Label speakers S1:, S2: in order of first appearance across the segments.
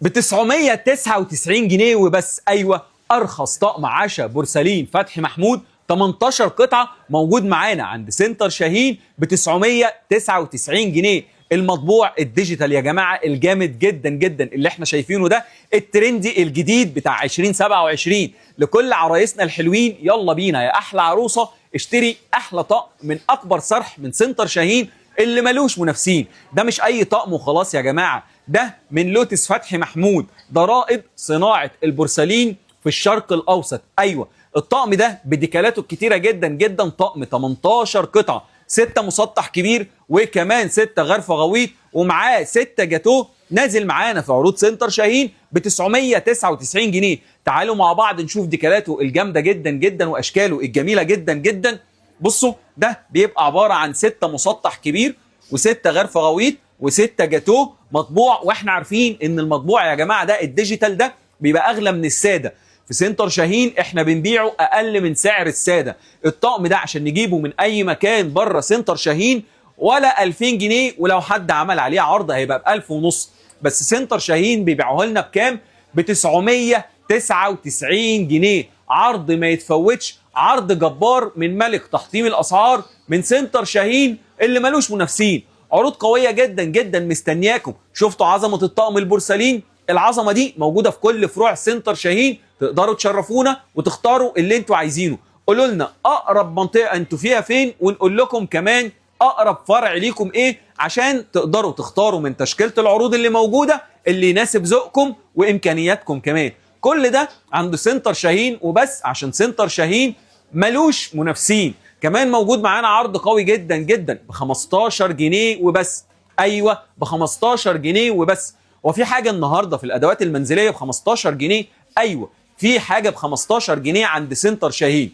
S1: ب 999 جنيه وبس. ايوه، ارخص طقم عشاء بورسلين فتحي محمود 18 قطعه موجود معانا عند سنتر شاهين ب 999 جنيه. المطبوع ال digital يا جماعة الجامد جدا جدا اللي احنا شايفينه ده، ال trendy الجديد بتاع 2027 لكل عرايسنا الحلوين. يلا بينا يا احلى عروسه، اشتري احلى طقم من اكبر صرح من سنتر شاهين اللي ملوش منافسين. ده مش اي طقم وخلاص يا جماعة، ده من لوتس فتحي محمود، ده رائد صناعة البورسلين في الشرق الاوسط. ايوه، الطقم ده بديكالاته الكتيرة جدا جدا، طقم 18 قطعه، 6 مسطح كبير وكمان 6 غرفة غويط ومعاه 6 جاتوه، نازل معانا في عروض سنتر شاهين ب 999 جنيه. تعالوا مع بعض نشوف ديكالاته الجامدة جدا جدا واشكاله الجميلة جدا جدا. بصوا، ده بيبقى عبارة عن 6 مسطح كبير و6 غرفة غويط و6 جاتوه مطبوع، واحنا عارفين ان المطبوع يا جماعة ده ال digital ده بيبقى اغلى من السادة. في سنتر شاهين احنا بنبيعه اقل من سعر السادة. الطقم ده عشان نجيبه من اي مكان بره سنتر شاهين ولا 2000 جنيه، ولو حد عمل عليه عرض هيبقى ب 1000 ونص، بس سنتر شاهين بيبيعوه لنا بكام؟ ب 999 جنيه. عرض ما يتفوتش، عرض جبار من ملك تحطيم الاسعار من سنتر شاهين اللي ملوش منافسين. عروض قوية جدا جدا مستنياكم. شفتوا عظمه الطقم البورسلين؟ العظمة دي موجودة في كل فروع سنتر شاهين، تقدروا تشرفونا وتختاروا اللي انتوا عايزينه. قولوا لنا اقرب منطقة انتوا فيها فين، ونقول لكم كمان اقرب فرع ليكم ايه، عشان تقدروا تختاروا من تشكيله العروض اللي موجودة اللي يناسب ذوقكم وامكانياتكم كمان. كل ده عند سنتر شاهين وبس، عشان سنتر شاهين ملوش منافسين. كمان موجود معانا عرض قوي جدا جدا ب 15 جنيه وبس. ايوه، ب 15 جنيه وبس. وفي حاجة النهارده في الادوات المنزلية ب 15 جنيه؟ ايوه، في حاجة ب 15 جنيه عند سنتر شاهين.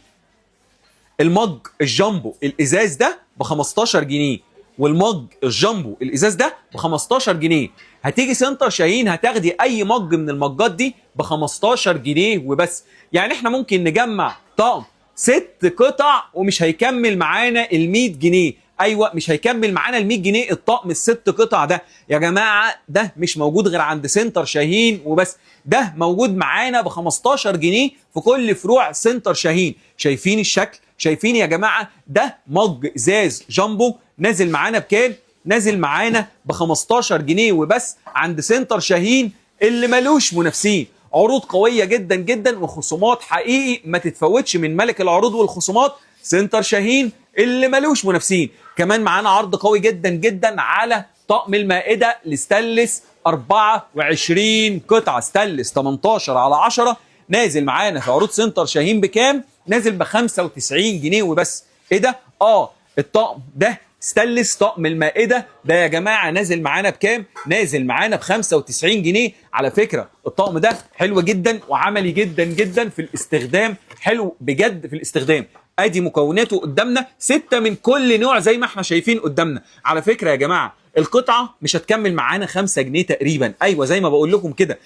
S1: المج الجامبو الازاز ده ب 15 جنيه، والمج الجامبو الازاز ده ب 15 جنيه. هتيجي سنتر شاهين هتاخدي اي مج من المجات دي ب 15 جنيه وبس. يعني احنا ممكن نجمع طقم 6 قطع ومش هيكمل معانا ال 100 جنيه. ايوه، مش هيكمل معانا ال 100 جنيه الطقم الست قطع ده يا جماعة. ده مش موجود غير عند سنتر شاهين وبس. ده موجود معانا ب 15 جنيه في كل فروع سنتر شاهين. شايفين الشكل؟ شايفين يا جماعة؟ ده مج ازاز جامبو نازل معانا بكام؟ نازل معانا ب 15 جنيه وبس عند سنتر شاهين اللي ملوش منافسين. عروض قوية جدا جدا وخصومات حقيقي ما تتفوتش من ملك العروض والخصومات سنتر شاهين اللي ملوش منافسين. كمان معانا عرض قوي جدا جدا على طقم المائدة الستانلس 24 قطعة، ستانلس 18 على 10، نازل معانا في عروض سنتر شاهين بكام؟ نازل ب 95 جنيه وبس. ايه ده؟ الطقم ده ستانلس طقم المائدة ده يا جماعة نازل معانا بكام؟ نازل معانا ب 95 جنيه. على فكرة الطقم ده حلو جدا وعملي جدا جدا في الاستخدام، حلو بجد في الاستخدام. ادي مكوناته قدامنا، 6 من كل نوع زي ما احنا شايفين قدامنا. على فكرة يا جماعة القطعة مش هتكمل معانا 5 جنيه تقريبا. ايوه زي ما بقول لكم كده،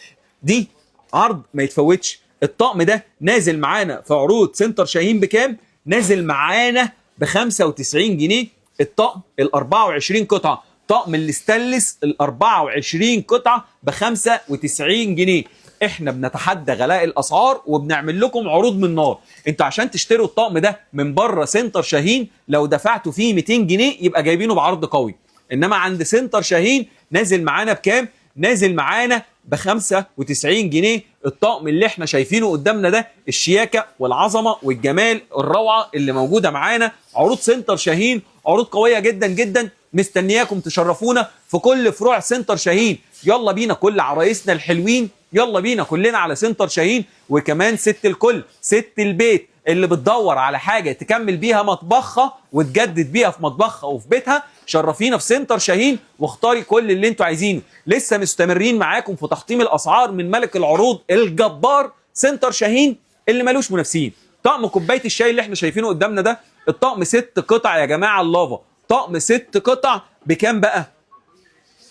S1: دي عرض ما يتفوتش. الطقم ده نازل معانا في عروض سنتر شاهين بكام؟ نازل معانا ب 95 جنيه الطقم ال 24 قطعه، طقم الاستانلس ال 24 قطعه ب 95 جنيه. احنا بنتحدى غلاء الاسعار وبنعمل لكم عروض من نار. انتوا عشان تشتروا الطقم ده من بره سنتر شاهين لو دفعتوا فيه 200 جنيه يبقى جايبينه بعرض قوي، انما عند سنتر شاهين نازل معانا بكام؟ نازل معانا ب 95 جنيه الطقم اللي احنا شايفينه قدامنا ده، الشياكه والعظمة والجمال الروعة اللي موجودة معانا. عروض سنتر شاهين عروض قوية جدا جدا، مستنياكم تشرفونا في كل فروع سنتر شاهين. يلا بينا كل عرايسنا الحلوين، يلا بينا كلنا على سنتر شاهين. وكمان ست الكل، ست البيت اللي بتدور على حاجة تكمل بيها مطبخها وتجدد بيها في مطبخها وفي بيتها، شرفينا في سنتر شاهين واختاري كل اللي انتوا عايزينه. لسه مستمرين معاكم في تحطيم الاسعار من ملك العروض الجبار سنتر شاهين اللي ملوش منافسين. طقم كوباية الشاي اللي احنا شايفينه قدامنا ده، الطقم 6 قطع يا جماعة اللافا، طقم 6 قطع بكام بقى؟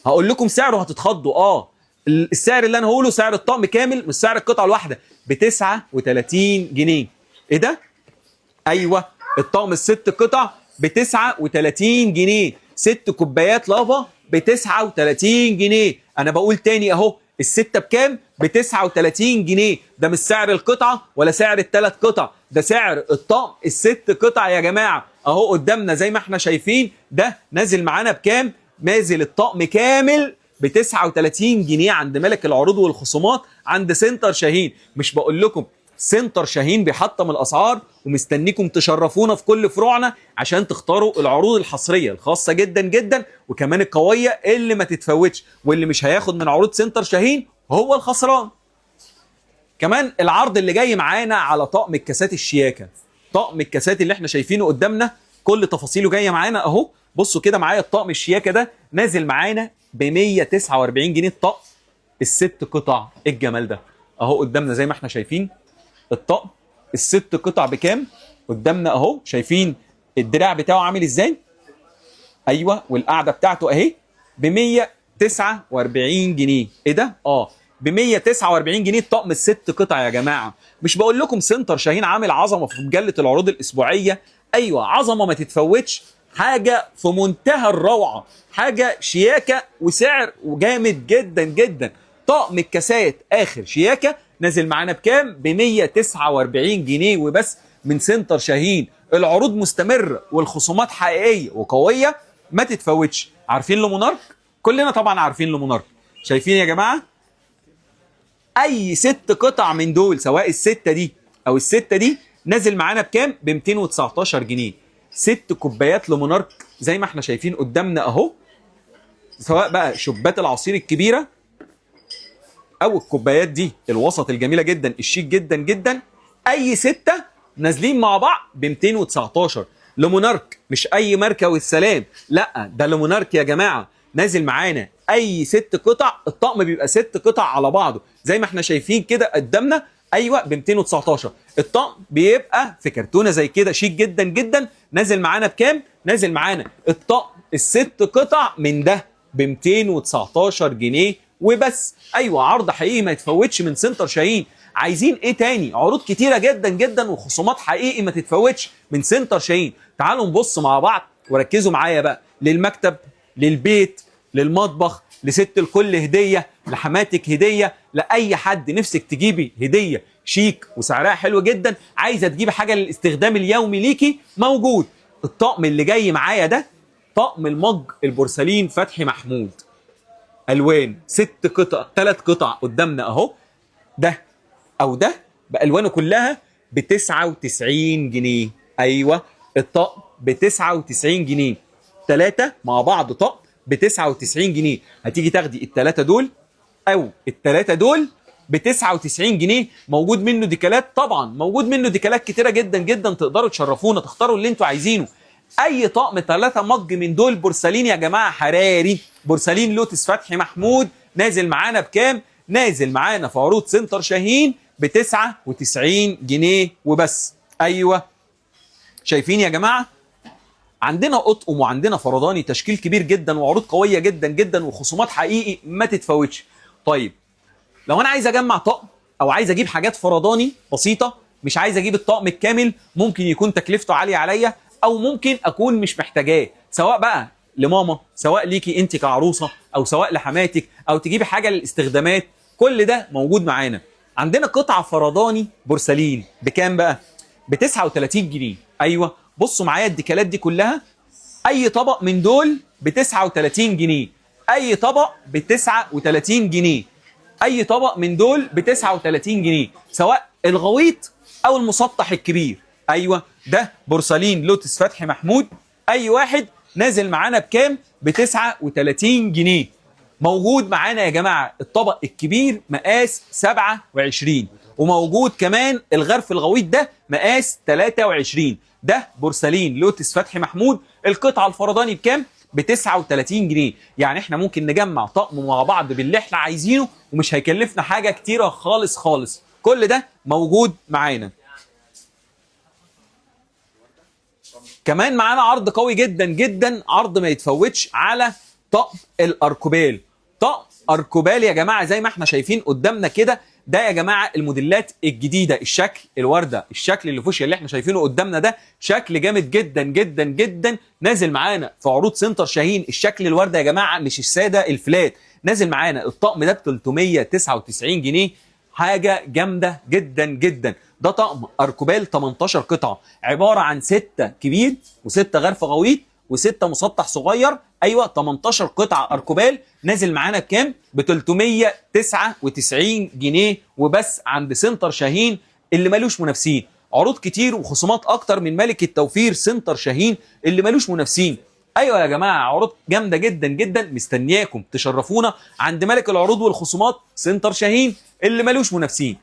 S1: هقول لكم سعره هتتخضوا. السعر اللي انا هقوله سعر الطقم كامل مش سعر القطعة الواحدة، ب 39 جنيه. ايه ده؟ ايوه، الطقم الست قطع ب 39 جنيه، 6 كوبايات لافا ب 39 جنيه. انا بقول تاني اهو، الستة بكام؟ ب 39 جنيه. ده مش سعر القطعة ولا سعر الثلاث قطع، ده سعر الطقم الست قطع يا جماعة. اهو قدامنا زي ما احنا شايفين، ده نازل معانا بكام؟ نازل الطقم كامل ب 39 جنيه عند ملك العروض والخصومات عند سنتر شاهين. مش بقول لكم سنتر شاهين بيحطم الاسعار، ومستنيكم تشرفونا في كل فروعنا عشان تختاروا العروض الحصريه الخاصة جدا جدا، وكمان القوية اللي ما تتفوتش، واللي مش هياخد من عروض سنتر شاهين هو الخسران. كمان العرض اللي جاي معانا على طقم الكاسات الشياكه، طقم الكاسات اللي احنا شايفينه قدامنا كل تفاصيله جاية معانا اهو. بصوا كده معايا، الطقم الشياكه ده نازل معانا ب 149 جنيه الطقم الست قطع. الجمال ده اهو قدامنا زي ما احنا شايفين، الطقم الست قطع بكام قدامنا اهو. شايفين الدراع بتاعه عامل ازاي؟ ايوه، والقعده بتاعته اهي ب 149 جنيه. ايه ده؟ ب 149 جنيه الطقم الست قطع يا جماعة. مش بقول لكم سنتر شاهين عامل عظمه في مجلة العروض الاسبوعية؟ ايوه، عظمه ما تتفوتش، حاجة في منتهى الروعة، حاجة شياكه وسعر وجامد جدا جدا. طقم الكاسات اخر شياكه نازل معانا بكام؟ ب 149 جنيه وبس من سنتر شاهين. العروض مستمرة والخصومات حقيقية وقويه ما تتفوتش. عارفين لمونارك؟ كلنا طبعا عارفين لمونارك. شايفين يا جماعة؟ اي ست قطع من دول سواء الستة دي او الستة دي نازل معانا بكام؟ ب 219 جنيه. ست كوبايات لمونارك زي ما احنا شايفين قدامنا اهو، سواء بقى شوبات العصير الكبيرة او الكوبايات دي الوسط الجميلة جدا الشيك جدا جدا، اي ستة نازلين مع بعض ب 219. لمونارك مش اي ماركة والسلام، لا ده لمونارك يا جماعة. نازل معانا اي ست قطع، الطقم بيبقى ست قطع على بعضه زي ما احنا شايفين كده قدامنا. ايوه ب 219. الطقم بيبقى في كرتونة زي كده شيك جدا جدا. نازل معانا بكام؟ نازل معانا الطقم الست قطع من ده ب 219 جنيه وبس. ايوه، عرض حقيقي ما يتفوتش من سنتر شاهين. عايزين ايه تاني؟ عروض كتيرة جدا جدا وخصومات حقيقي ما تتفوتش من سنتر شاهين. تعالوا نبص مع بعض وركزوا معايا بقى، للمكتب، للبيت، للمطبخ، لست الكل هديه، لحماتك هديه، لاي حد نفسك تجيبي هديه شيك وسعرها حلو جدا، عايزه تجيبي حاجة للاستخدام اليومي ليكي، موجود. الطقم اللي جاي معايا ده طقم المج البورسلين فتحي محمود، الوان ست قطع، ثلاث قطع قدامنا اهو، ده او ده بالوانه كلها ب 99 جنيه. ايوه، الطقم ب 99 جنيه، ثلاثة مع بعض طقم ب 99 جنيه. هتيجي تاخدي الثلاثة دول او الثلاثة دول ب 99 جنيه. موجود منه ديكالات، طبعا موجود منه ديكالات كتيرة جدا جدا، تقدروا تشرفونا تختاروا اللي انتوا عايزينه. اي طقم ثلاثة مج من دول بورسلين يا جماعة، حراري بورسلين لوتس فتحي محمود، نازل معانا بكام؟ نازل معانا في عروض سنتر شاهين ب 99 جنيه وبس. ايوه، شايفين يا جماعة؟ عندنا قطقم وعندنا فرداني، تشكيل كبير جدا وعروض قوية جدا جدا وخصومات حقيقي ما تتفوتش. طيب لو انا عايز اجمع طقم او عايز اجيب حاجات فرداني بسيطة، مش عايز اجيب الطقم الكامل، ممكن يكون تكلفته عالية عليا او ممكن اكون مش محتاجاه، سواء بقى لماما، سواء ليكي انت كعروسه، او سواء لحماتك، او تجيبي حاجة للاستخدامات، كل ده موجود معانا. عندنا قطعه فرداني بورسلين بكام بقى؟ ب 39 جنيه. ايوه، بصوا معايا الديكالات دي كلها، اي طبق من دول ب 39 جنيه، اي طبق ب 39 جنيه، اي طبق من دول ب 39 جنيه، سواء الغويط او المسطح الكبير. ايوه، ده بورسلين لوتس فتحي محمود، اي واحد نازل معانا بكام؟ ب 39 جنيه. موجود معانا يا جماعة الطبق الكبير مقاس 27، وموجود كمان الغرف الغويط ده مقاس 23. ده بورسلين لوتس فتحي محمود. القطعة الفرداني بكام؟ ب 39 جنيه. يعني احنا ممكن نجمع طقم مع بعض باللي احنا عايزينه ومش هيكلفنا حاجة كتيرة خالص خالص. كل ده موجود معانا. كمان معانا عرض قوي جدا جدا، عرض ما يتفوتش على طقم الاركوبال. طقم اركوبال يا جماعة زي ما احنا شايفين قدامنا كده، ده يا جماعة الموديلات الجديدة، الشكل الورده، الشكل اللي فوشيا اللي احنا شايفينه قدامنا ده شكل جامد جدا جدا جدا، نازل معانا في عروض سنتر شاهين. الشكل الورده يا جماعة مش السادة ال flat، نازل معانا الطقم ده ب 399 جنيه، حاجة جامدة جدا جدا. ده طقم اركوبال 18 قطعه، عبارة عن 6 كبير و6 غرف غويط و6 مسطح صغير. ايوه 18 قطعه اركوبال نازل معانا بكام؟ ب 399 جنيه وبس عند سنتر شاهين اللي مالوش منافسين. عروض كتير وخصومات اكتر من ملك التوفير سنتر شاهين اللي مالوش منافسين. ايوه يا جماعة، عروض جامدة جدا جدا مستنياكم تشرفونا عند ملك العروض والخصومات سنتر شاهين اللي مالوش منافسين.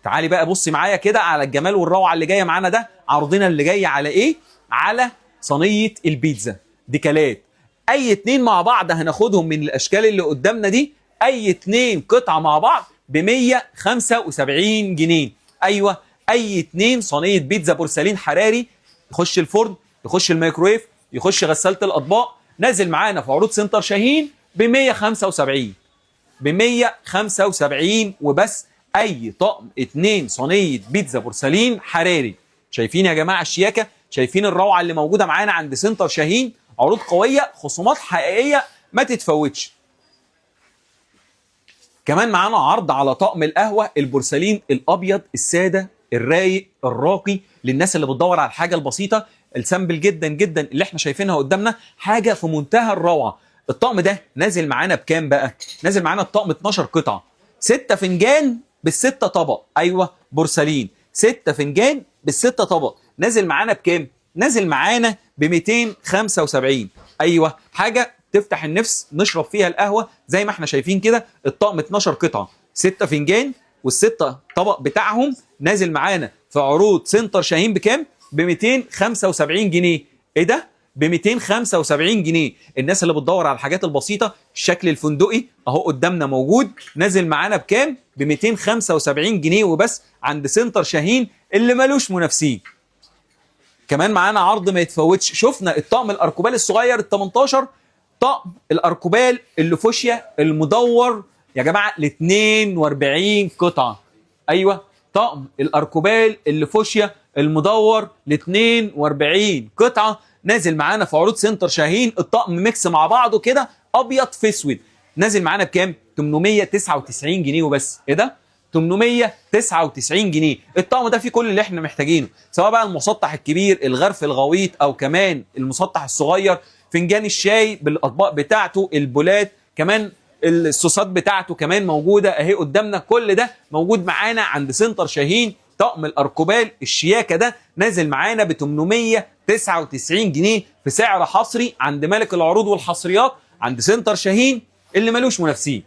S1: تعالي بقى بصي معايا كده على الجمال والروعه اللي جاية معانا. ده عرضنا اللي جاي على ايه؟ على صينية البيتزا ديكالات. اي اتنين مع بعض هناخدهم من الاشكال اللي قدامنا دي، اي اتنين قطعه مع بعض ب 175 جنيه. ايوه اي اتنين صينية بيتزا بورسلين حراري، يخش الفرن، يخش الميكرويف، يخش غسالة الاطباق، نازل معانا في عروض سنتر شاهين ب 175، ب 175 وبس. اي طقم اتنين صينية بيتزا بورسلين حراري. شايفين يا جماعة الشياكه؟ شايفين الروعة اللي موجودة معانا عند سنتر شاهين؟ عروض قوية، خصومات حقيقية ما تتفوتش. كمان معانا عرض على طقم القهوة البورسلين الابيض السادة الرايق الراقي، للناس اللي بتدور على الحاجة البسيطة ال simple جدا جدا اللي احنا شايفينها قدامنا، حاجة في منتهى الروعة. الطقم ده نازل معانا بكام بقى؟ نازل معانا الطقم 12 قطعه، 6 فنجان بالستة طبق. ايوه بورسلين، 6 فنجان بالستة طبق، نازل معانا بكام؟ نازل معانا ب 275. ايوه حاجة تفتح النفس، نشرب فيها القهوة زي ما احنا شايفين كده. الطقم 12 قطعه، 6 فنجان والستة طبق بتاعهم، نازل معانا في عروض سنتر شاهين بكام؟ ب 275 جنيه. ايه ده؟ ب 275 جنيه. الناس اللي بتدور على الحاجات البسيطة، الشكل الفندقي اهو قدامنا موجود، نازل معانا بكام؟ ب 275 جنيه وبس عند سنتر شاهين اللي مالوش منافسين. كمان معانا عرض ما يتفوتش. شفنا الطقم الاركوبال الصغير ال 18، طقم الاركوبال اللي فوشيا المدور يا جماعة ال 42 قطعه. ايوه طقم الاركوبال اللي فوشيا المدور ل 42 قطعه، نازل معانا في عروض سنتر شاهين. الطقم mix مع بعضه كده ابيض في اسود، نازل معانا بكام؟ 899 جنيه وبس. ايه ده؟ 899 جنيه. الطقم ده فيه كل اللي احنا محتاجينه، سواء بقى المسطح الكبير، الغرف الغويط، او كمان المسطح الصغير، فنجان الشاي بالاطباق بتاعته، البولات، كمان الصوصات بتاعته كمان موجودة اهي قدامنا. كل ده موجود معانا عند سنتر شاهين. طقم الاركوبال الشياكه ده نازل معانا ب 899 جنيه في سعر حصري عند ملك العروض والحصريات عند سنتر شاهين اللي ملوش منافسين.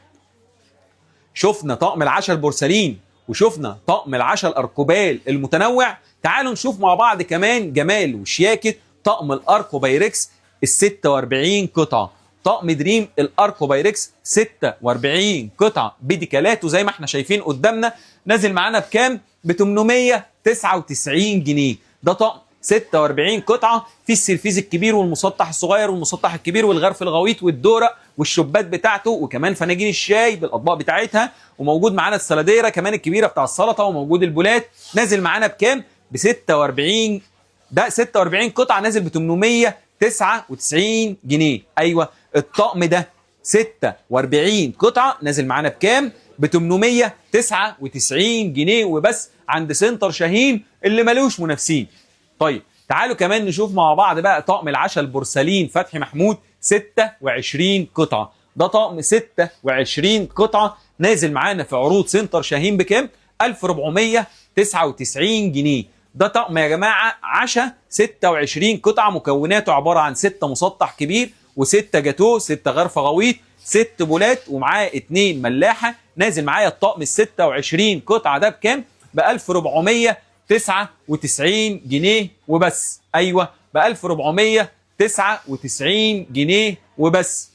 S1: شفنا طقم العشاء البورسلين وشفنا طقم العشاء الاركوبال المتنوع، تعالوا نشوف مع بعض كمان جمال وشياكه طقم الاركو بايركس ال 46 قطعه. طقم دريم الاركو بايركس 46 قطعه بديكالاته زي ما احنا شايفين قدامنا، نازل معانا بكام؟ ب 899 جنيه. ده طقم 46 قطعه في السرفيز الكبير والمسطح الصغير والمسطح الكبير والغرف الغويط والدورق والشبات بتاعته، وكمان فناجين الشاي بالاطباق بتاعتها، وموجود معانا السلاديره كمان الكبيرة بتاع السلطة، وموجود البولات. نازل معانا بكام؟ ب 46. ده 46 قطعه نازل ب 899 جنيه. ايوه الطقم ده 46 قطعه نازل معانا بكام؟ ب 899 جنيه وبس عند سنتر شاهين اللي ملوش منافسين. طيب تعالوا كمان نشوف مع بعض بقى طقم العشاء البورسلين فتحي محمود 26 قطعه. ده طقم 26 قطعه نازل معانا في عروض سنتر شاهين بكام؟ 1499 جنيه. ده طقم يا جماعة عشاء 26 قطعه، مكوناته عبارة عن 6 مسطح كبير و6 جاتوه، 6 غرفة غويط، 6 بولات، ومعاه 2 ملاحة. نازل معايا الطقم ال 26 قطعه ده بكام؟ ب 1499 جنيه وبس. ايوه ب 1499 جنيه وبس.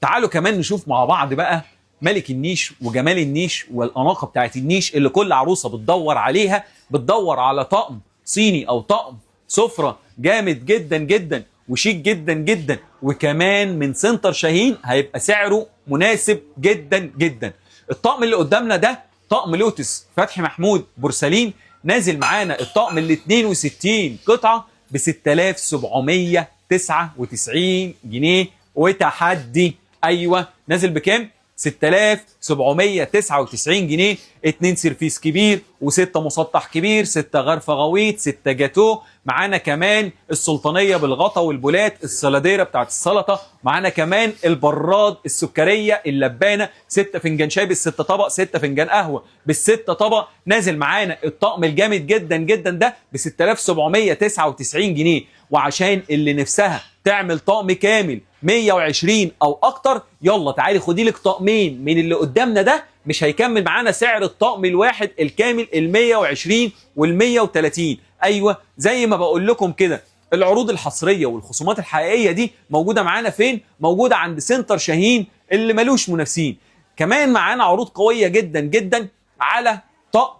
S1: تعالوا كمان نشوف مع بعض بقى ملك النيش وجمال النيش والاناقه بتاعت النيش اللي كل عروسه بتدور عليها، بتدور على طقم صيني او طقم سفره جامد جدا جدا وشيك جدا جدا، وكمان من سنتر شاهين هيبقى سعره مناسب جدا جدا. الطقم اللي قدامنا ده طقم لوتس فتحي محمود بورسلين، نازل معانا الطقم ال 62 قطعه ب 6799 جنيه وتحدي. ايوه نازل بكام؟ 6799 جنيه. 2 سيرفيس كبير و6 مسطح كبير، 6 غرفة غويط، 6 جاتو، معانا كمان السلطانية بالغطا والبولات، السلاديرة بتاعت السلطة، معانا كمان البراد السكرية اللبانة، 6 فنجان شاي بالست طبق، 6 فنجان قهوة بالست طبق. نازل معانا الطقم الجامد جدا جدا ده ب 6799 جنيه. وعشان اللي نفسها تعمل طقم كامل 120 او اكتر، يلا تعالي خدي لك طقمين من اللي قدامنا ده، مش هيكمل معانا سعر الطقم الواحد الكامل ال 120 وال 130. ايوه زي ما بقول لكم كده، العروض الحصريه والخصومات الحقيقية دي موجودة معانا فين؟ موجودة عند سنتر شاهين اللي ملوش منافسين. كمان معانا عروض قوية جدا جدا على طقم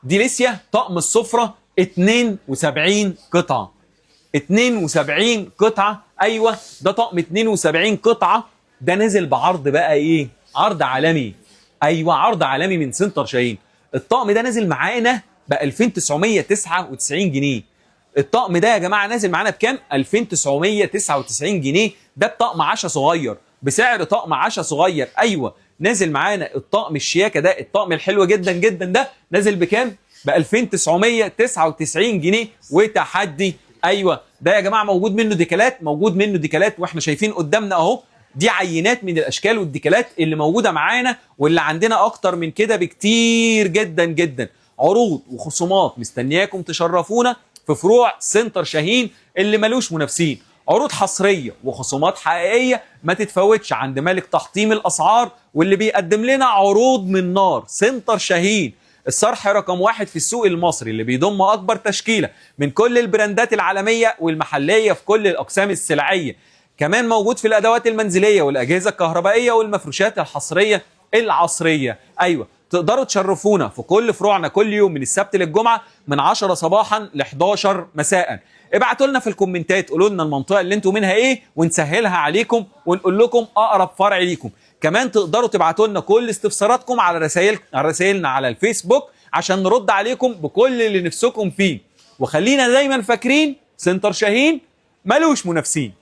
S1: ديليسيا، طقم السفرة 72 قطعه، 72 قطعه. ايوه ده طقم 72 قطعه، ده نزل بعرض بقى ايه؟ عرض عالمي. ايوه عرض عالمي من سنتر شاهين. الطقم ده نازل معانا ب 2999 جنيه. الطقم ده يا جماعة نازل معانا بكام؟ 2999 جنيه. ده بطقم عشاء صغير، بسعر طقم عشاء صغير. ايوه نازل معانا الطقم الشياكه ده، الطقم الحلو جدا جدا ده نازل بكام؟ ب 2999 جنيه وتحدي. ايوه ده يا جماعة موجود منه ديكالات، موجود منه ديكالات، واحنا شايفين قدامنا اهو دي عينات من الاشكال والديكالات اللي موجودة معانا، واللي عندنا اكتر من كده بكتير جدا جدا. عروض وخصومات مستنياكم تشرفونا في فروع سنتر شاهين اللي ملوش منافسين. عروض حصرية وخصومات حقيقية ما تتفوتش عند ملك تحطيم الاسعار واللي بيقدم لنا عروض من نار. سنتر شاهين الصرح رقم 1 في السوق المصري، اللي بيضم اكبر تشكيله من كل البراندات العالمية والمحليه في كل الاقسام السلعيه. كمان موجود في الادوات المنزلية والاجهزة الكهربائية والمفروشات الحصريه العصرية. ايوه تقدروا تشرفونا في كل فروعنا كل يوم من السبت للجمعة من 10 صباحا ل 11 مساء. ابعتوا لنا في الكومنتات، قولوا لنا المنطقة اللي انتوا منها ايه ونسهلها عليكم ونقول لكم اقرب فرع ليكم. كمان تقدروا تبعتوا لنا كل استفساراتكم على رسائلنا على الفيسبوك عشان نرد عليكم بكل اللي نفسكم فيه. وخلينا دايما فاكرين سنتر شاهين ملوش منافسين.